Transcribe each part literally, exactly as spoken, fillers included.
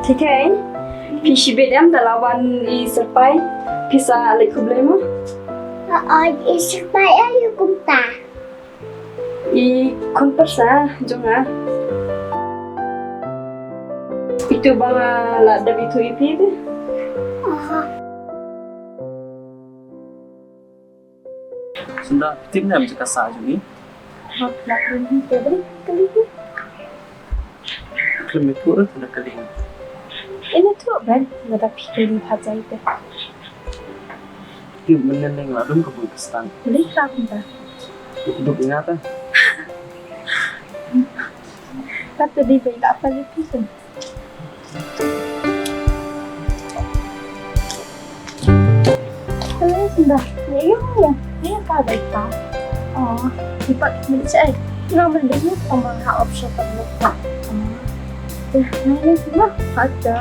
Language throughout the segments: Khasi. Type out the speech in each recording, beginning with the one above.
Thei thei, phi shibit em da la wan i Syrpai, phi sa leit khublei mo? Oi, i Syrpai aïu kumta? I khun pyrsa jong nga. Itu ba nga la dep ithuh ïa phi te. Aha. Sunda, tip ne em jaka sah jong i? Hap, la kren hi te bri kali hi. Khlem ïathuh ruh te da kali. Ina thuh ben, lada phi kali bha jai te. Tip mynne leng la dum ka bui ka stang. Lei kra kumta. Duk ïa nga ta. Kat te dei bai ka apa lei phi kum. Hello, Sunda. Ya, ya, ya. Ya, ka bai ka. Oh, ipat mesti eh. Ina mesti ni sama ha option tak lupa. Oh. Ya, ya, ya, ya. Ada.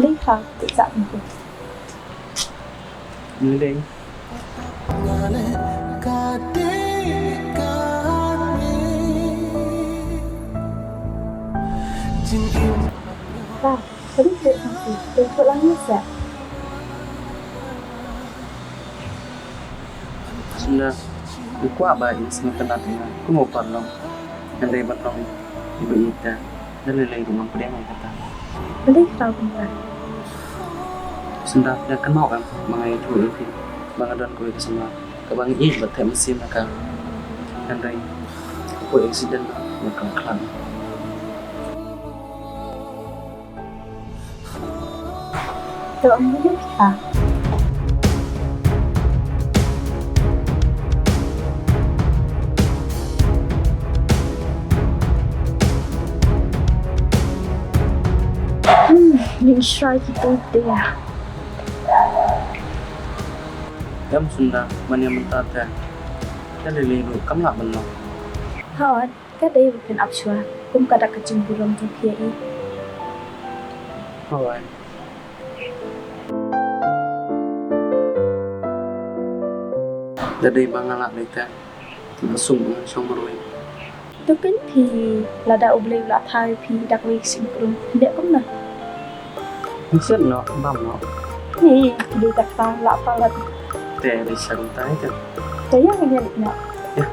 Lei ha, tu sa ni tu. Lei. Ba, tadi tu sa si, tu tu lang ni sa. Sunda, u kwah ba in sngewtynnat ïa nga kum u paralok. Hynrei ban long iba ïeit da lei lei ruh ngam pdiang ïa kata. Balei kata kumta? Sunda, da kynmaw em ba nga ïathuh ïa phi ba nga don kawei ka samla kaba nga ïeit bad thep mynsiem ïa ka. Hynrei kawei accident ba ka khlad. To ong dulu kita. Hmm, ning shrai ki pun te ya. Em Sunda, mane mynta te. Te lei lei ruh kam lah ban long. Hooid. Ka dei ba phin ap shuwa kum ka dak ka jingburom jong phi ïa i. Hooid. Da dei ba nga lah lei te nga sum ba ngan shong marwei. To ken phi, lada U Blei u la thaw ïa phi da kawei ka shynrang kumne kumne. Ngi shet noh, bam noh. Ni, dei ta kata lah palat. Te dei sha kumta ïa ka. Te ïa ngan ïa leit noh. Ïa.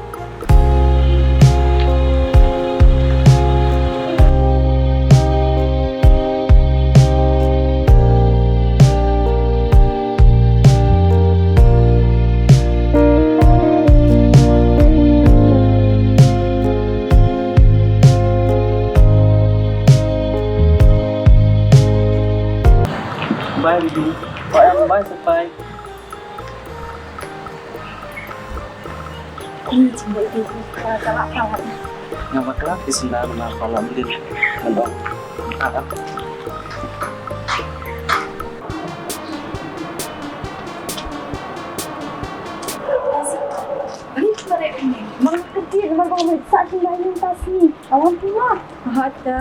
Bye, Bibi. Bye, bye, Syrpai. Ih, jingbaik dei ka la palat. Nga bakla ki senda ba la palat mlien. Ngan ong. Ah, ah. Ni pare ni. Mang kecil, mang kecil, sa senda ni pasi. Awan tu lah. Hata.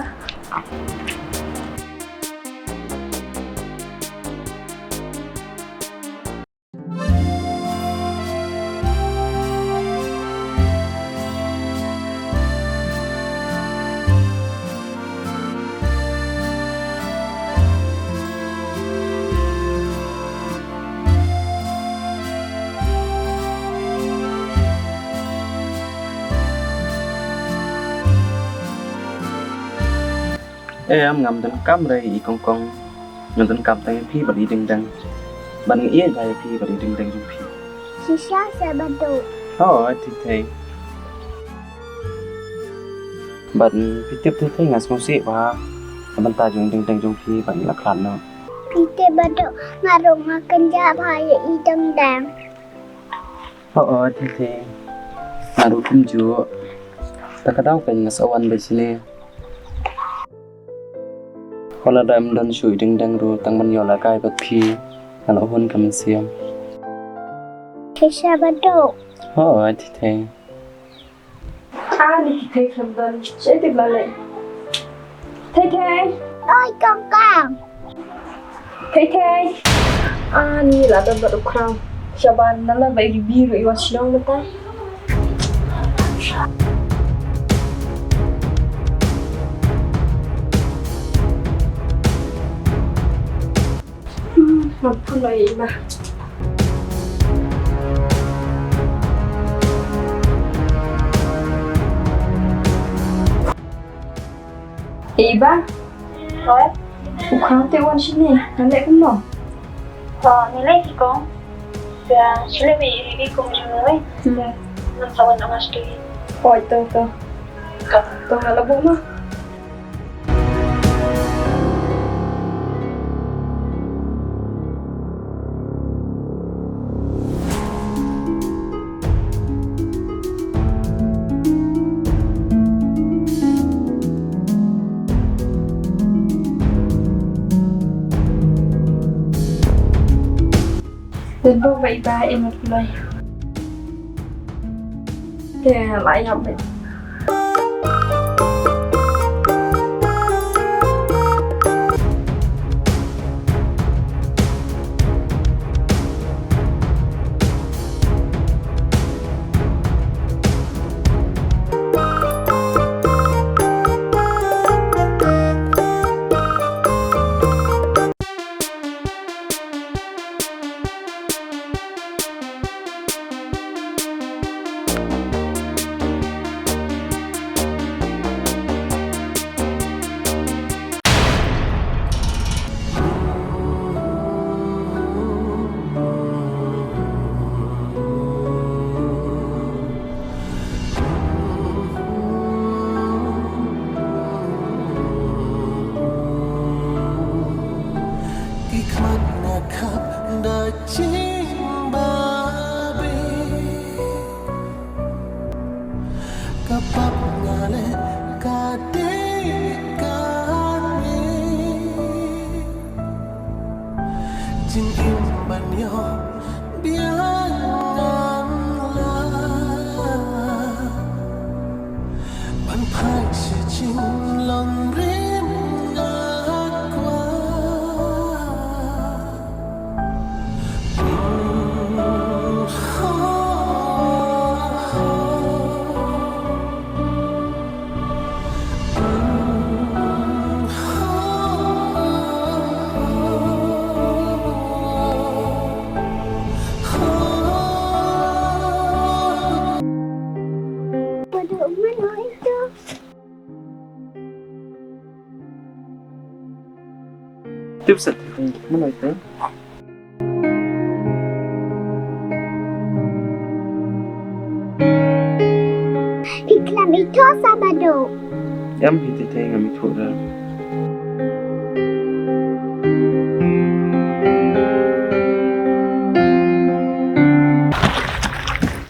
Em, ngam donkam re i kongkong. Nga donkam tang ïa phi bad i dengdeng. Bad nga ïeit bha ïa phi bad i dengdeng jong phi. Shisha sa Baduk. Hooid, thei thei. Bad phi tip thei thei nga sngewsih bha na bynta jong i dengdeng jong phi bad ngi la khlad noh. Phi tip Baduk, nga ruh nga kynjah bha ïa i dengdeng. Hooid, thei thei. Nga ruh kumjuh. Ta ka daw kein nga sa wan beit shane. Wat lada ym don shuh i dengdeng ruh tang ban ïoh lehkai bad phi, ngan ïoh hun ka mynsiem. Shisha Baduk. Hooid, thei thei. Ani ki thei khlem don. Sha iti bla lei. Thei thei. Oi kong kong. Thei thei. Ani la don bad u khraw. Shaban nala ba i bi ruh i wan shnong mynta. Hmm, ampun lah ya, Iba. Iba. Hoi. U khang te wan shini, ngan leh kumno? Hoi, ngi leh ki kong. Ya, shileh wi ri kum jung wi. Hmm. Ya, ngan sa wan nang mas tu. Hoi, to, to. To. To ngan leh bu ma. Dei ba i ba em u play. Te la ïap bad. Ki khmat nga khap da jingbabe. Ka pap nga leh ka dei ka dei. Jingim ban ïoh biang ngan lah. Ban phai sha jinglong rim nga kwah. Tip set. Mana itu? Phi klam ito sa ba do. Em, phi te te ngam ito da.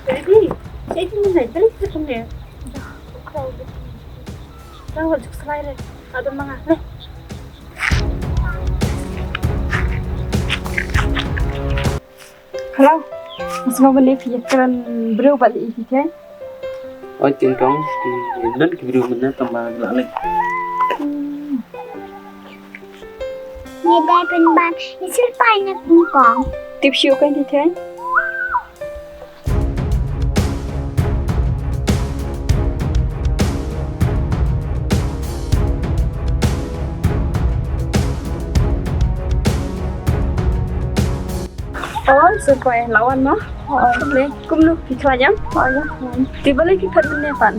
Ready? Saya tu mana? Balik ke sana. Dah, dah, dah. Dah, dah, dah. Ada mana? Nih. Hello. Nga sngew ba lei phi ïakren briew bad lei phi te. Oi, Tin Kong, ki don ki briew mynne tang ba la lei. Hmm. Ngi dei pynban ngi sngewpai na Tin Kong. Tip shuh kein te te. Oi, sngewpai la wan mo. Oi. Kumno, phi khlaiñ em? Oi, ïa. Te balei phi phet mynne pat?